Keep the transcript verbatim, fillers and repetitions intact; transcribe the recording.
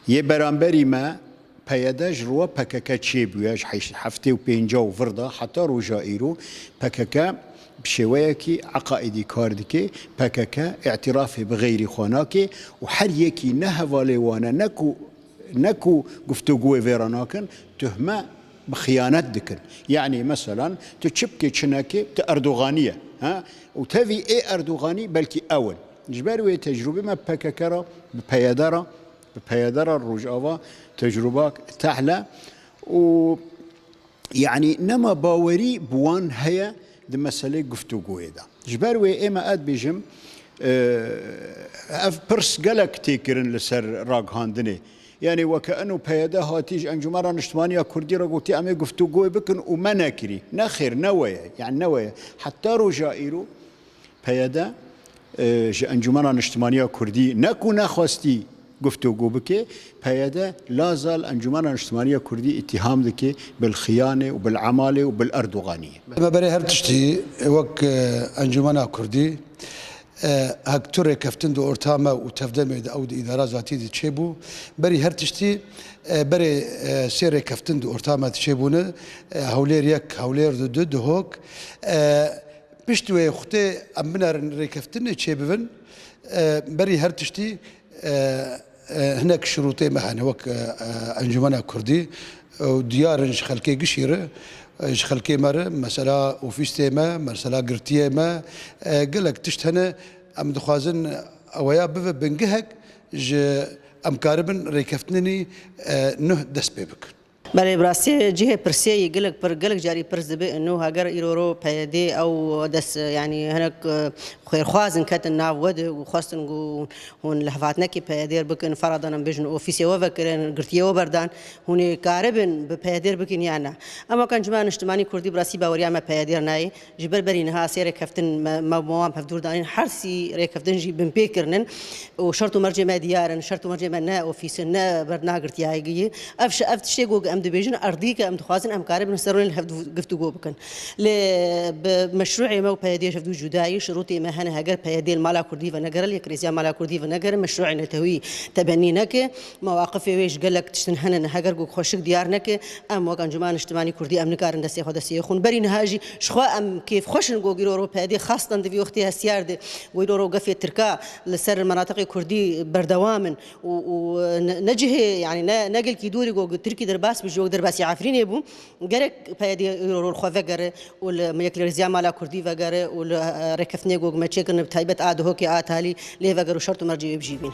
Yê beramberî me P Y D ji ruwa P K K çêbûye, ji heşt-, heftê û pênca û vir de heta roja îro P K K bi şêweyekî eqaîdî kar dike, P K K îtirafê bi xeyrî xwe nake û her yekî ne hevalê wan e, ne ku, ne ku guftûgoyê vê re nakin, tuhme bi xiyanet dikin. Yanî meselan, tu çi bikê çi nekê, tu Erdoganî ye. Ha? Û tevî ê Erdoganî belkî ew in. Ji ber wê tecrûbê me P K K re, bi P Y D re, bi P Y D re Rojava tecrûbak tehle û yanî nema bawerî bi wan heye di meselê guftûgoyê de. Ji ber wê ê me ez dibêjim, e, ev pirs gelek tê kirin li ser ragihandinê. Yanî weke eno P Y D hatî ji Encûmena Niştimanî ya Kurdî re gotî, em ê guftûgoyê bikin û me nekirî. Ne xêr, ne we ye. Yanî ne we ye. Heta roja îro P Y D, e, ji Encûmena Niştimanî ya Kurdî ne ku nexwestî guftûgo bike, P Y D la zal Encûmena Niştimanî ya Kurdî îtîham dike bil xiyanê û bil emalê û bil Erdoganiyê. Me berê her tiştî wek, e, Encûmena Kurdî, e, hek tu rêkeftin di orta me û tevdemê de ew di îdara zatî de çêbû. Berî her tiştî, e, berê, e, sê rêkeftin di orta me de çêbûne, e, Hewlêr yek, Hewlêr du, du, Duhok. E, Pişt wê xutê em binerin rêkeftinê çêbibin, e, berî her tiştî, e, e, hinek şirûtê me hene wek, e, e, Encûmena Kurdî, e, û diyar in ji xelkê gişî re, e, ji xelkê me re, mesela ofîsê me, mesela girtiyê me, e, gelek tişt hene, em dixwazin eweya bibe bingehek ji em karibin rêkeftinê, e, nuh dest pê bikin. Belê, bi rastî cihê pirsê yî gelek pir, gelek carî pirs dibe, ino heger îro ro P Y D ew dest, yanî hinek, e, xêrxwaz in ketin nav we de û xwestin ku hûn lihevhatinekî P Y D re bikin, feradan em bêjin ofîsê we vekirin, girtiyê we berdan, hûn ê karibin bi P Y D re bikin ya ne? Em wek Encûmena Niştimanî Kurdî bi rastî baweriya me P Y D re nayê. Ji ber berî niha sê rêkeftin me, me, me wan hevdûr danîn. Her sî rêkeftin jî binpê kirinin û şert û mercê me diyar in. Şert û mercê me ne ofîs in, ne berdana girtiyayî ye. Ev şi-, ev tiştê ku em dibêjin erdî ke em dixwazin em karibin ser rûnê li hev du-, guftûgo bikin. Lê bi meşrûê me û P Y D ji hev du cuda ye. Şirûtê me hene, heger P Y D li mala Kurdî venegere, li yekrêziya mala Kurdî venegere, meşrûê netewî tebennî neke. Mewaqifê wê ji gelek tiştin hene, heger ku xweşik diyar neke, em wek Encûmena Niştimanî Kurdî em nikarin destê xwe destê xwe. Berî niha jî ji xwe em kêfxweş in ku îro ro P Y D xastan di vî wextê hestiyar de ku îro ro gefê tirka li ser menatiqê kurdî berdewam in û, û ne, ne cihê, yanî ne, ne gelkî dûrî ku tirkî derbas bi ji wek derbasî Efrînê bû. Gerek P Y D îro ro xwe vegere û li yekrêziya mala kurdî vegere û li, e, rêkeftinê ku me çêkirin bi taybet a Duhokê a talî lê vegere û şert û mercê wê bijî bîn.